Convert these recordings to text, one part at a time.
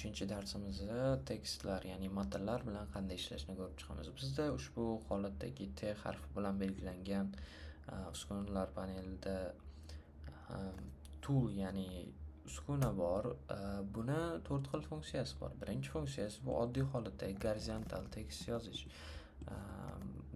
Uchinchi darsimizda tekstlar, ya'ni matnlar bilan qanday ishlashni ko'rib chiqamiz. Bizda ushbu holatdagi T harfi bilan belgilangan uskunalar panelida tool, ya'ni uskuna bor. Buni to'rt xil funksiyasi bor. Birinchi funksiyasi bu oddiy holatdagi gorizontal tekst yozish.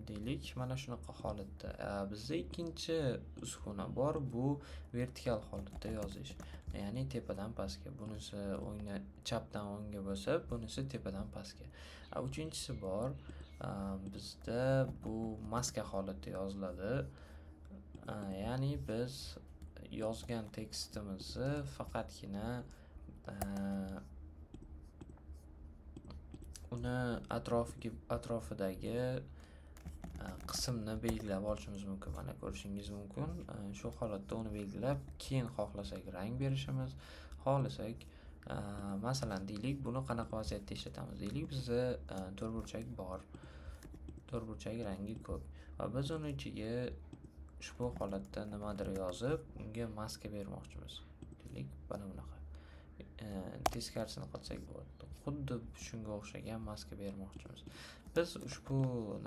Deylik, mana shunaqa holatda. Bizda ikkinchi uskuna bor, bu vertikal holatda yozish. Ya'ni tepadan pastga. Bunisi o'ngdan chapdan o'ngga bo'lsa, bunisi tepadan pastga. Uchinchisi bor. Bizda bu maska holatda yoziladi. Ya'ni biz yozgan tekstimizni faqatgina uni atrofidagi qismni belgilab olishimiz mumkin. Mana ko'rishingiz mumkin. Shu holatda uni belgilab, keyin xohlasak rang berishimiz, xohlasak, masalan, deylik, buni qanaqa vaziyatda ishlatamiz? Deylik, bizda to'rtburchak bor. To'rtburchak rangi ko'k va biz uni ichiga ushbu holatda nimadir yozib, unga maska bermoqchimiz. Deylik, mana bunaqa. Teskarisini qilsak bo'ladi. Xuddi shunga o'xshagan maska bermoqchimiz. Biz ushbu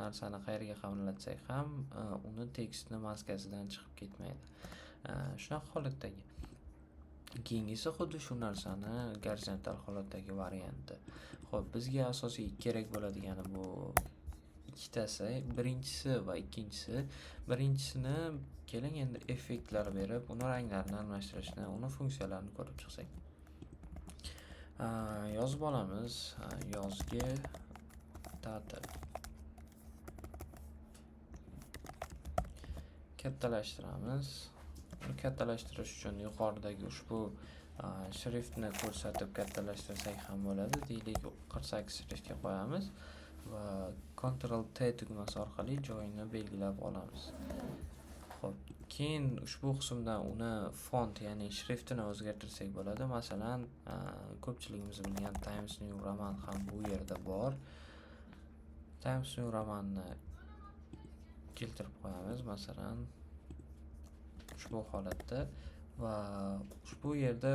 narsani qayerga qamallatsak ham, uni tekstni maskasidan chiqib ketmaydi. Shunaqa holatdagi. Keyingisi xuddi shu narsani gorizontal holatdagi varianti. Xo'p, bizga asosiy kerak bo'ladigani bu ikkitasi, birinchisi va ikkinchisi. Birinchisini keling endi effektlar berib, uni ranglarini almashtirishni, uni funksiyalarini ko'rib chiqsak. Yozib olamiz, yozgi ta'til. Kattalashtiramiz. Uni kattalashtirish uchun yuqoridagi ushbu shriftni ko'rsatib kattalashtirsak ham bo'ladi. Deylik, 48 shriftga qo'yamiz va Ctrl T tugmasi orqali joyini belgilab olamiz. Xo'p, keyin ushbu qismdan uni font, ya'ni shriftini o'zgartirsak bo'ladi. Masalan, ko'pchiligimiz bilgan Times New Roman ham bu yerda bor. Times New Romanni keltirib qo'yamiz, masalan, ushbu holatda va ushbu yerda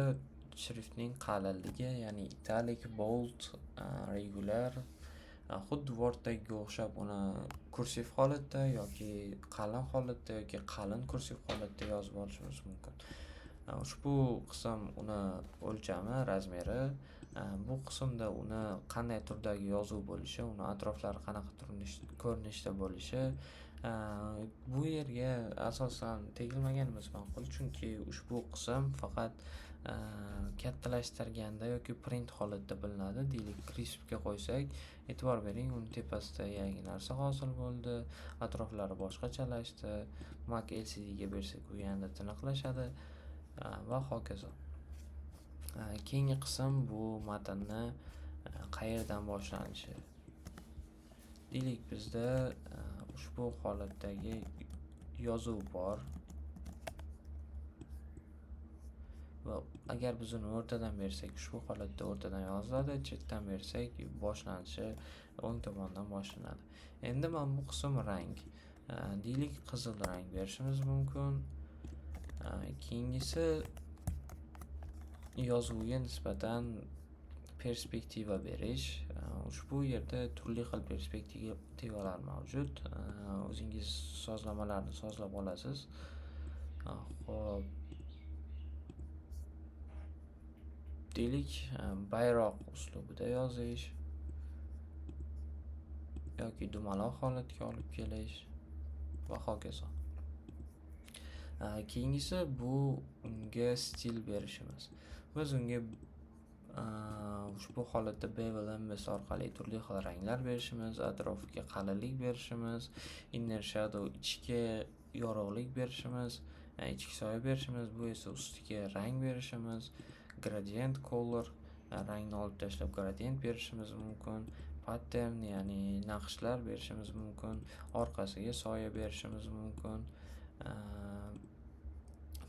shriftning qalinligi, ya'ni italic, bold, regular, xuddi Worddagiga o'xshab uni kursiv holatda yoki qalin holatda yoki qalin kursiv holatda yozib olishimiz mumkin. Ushbu qism uni o'lchami, razmeri, bu qismda uni qanday turdagi yozuv bo'lishi, uni atroflari qanaqa ko'rinishda bo'lishi, bu yerga asosan tegilmaganimiz ma'qul, chunki ushbu qism faqat kattalashtirganda yoki print holatda bilinadi. Deylik, crispga qo'ysak, e'tibor bering, uni tepasida yangi narsa hosil bo'ldi, atroflari boshqachalashdi. Mac LCD ga bersak, u yanada tiniqlashadi va hokazo. Keyingi qism bu matnni qayerdan boshlanishi. Deylik, bizda ushbu holatdagi yozuv bor. Va agar biz uni o'rtadan bersak, ushbu holatda o'rtadan yoziladi, chetdan bersak, boshlanishi o'ng tomondan boshlanadi. Endi mana bu qism rang. Deylik, qizil rang berishimiz mumkin. Keyingisi yozuvga nisbatan perspektiva berish. Ushbu yerda turli xil perspektivalar mavjud. O'zingiz sozlamalarni sozlab olasiz. Xo'p. Deylik, bayroq uslubida yozish yoki dumaloq holatga olib kelish va hokazo. Keyingisi bu unga stil berishimiz. Biz unga ushbu holatda bevel emboss orqali turli xil ranglar berishimiz, atrofiga qalinlik berishimiz, inner shadow ichki yorug'lik berishimiz, ichki soya berishimiz, bu esa ustiga rang berishimiz, gradient color rangni olib tashlab gradient berishimiz mumkin, pattern, ya'ni naqshlar berishimiz mumkin, orqasiga soya berishimiz mumkin,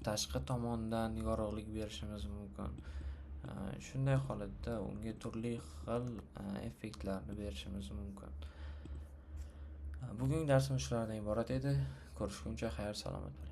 tashqi tomondan yorug'lik berishimiz mumkin. Shunday holatda unga turli xil effektlarni berishimiz mumkin. Bugungi darsimiz shulardan iborat edi. Ko'rishguncha xayr, salomat bo'ling.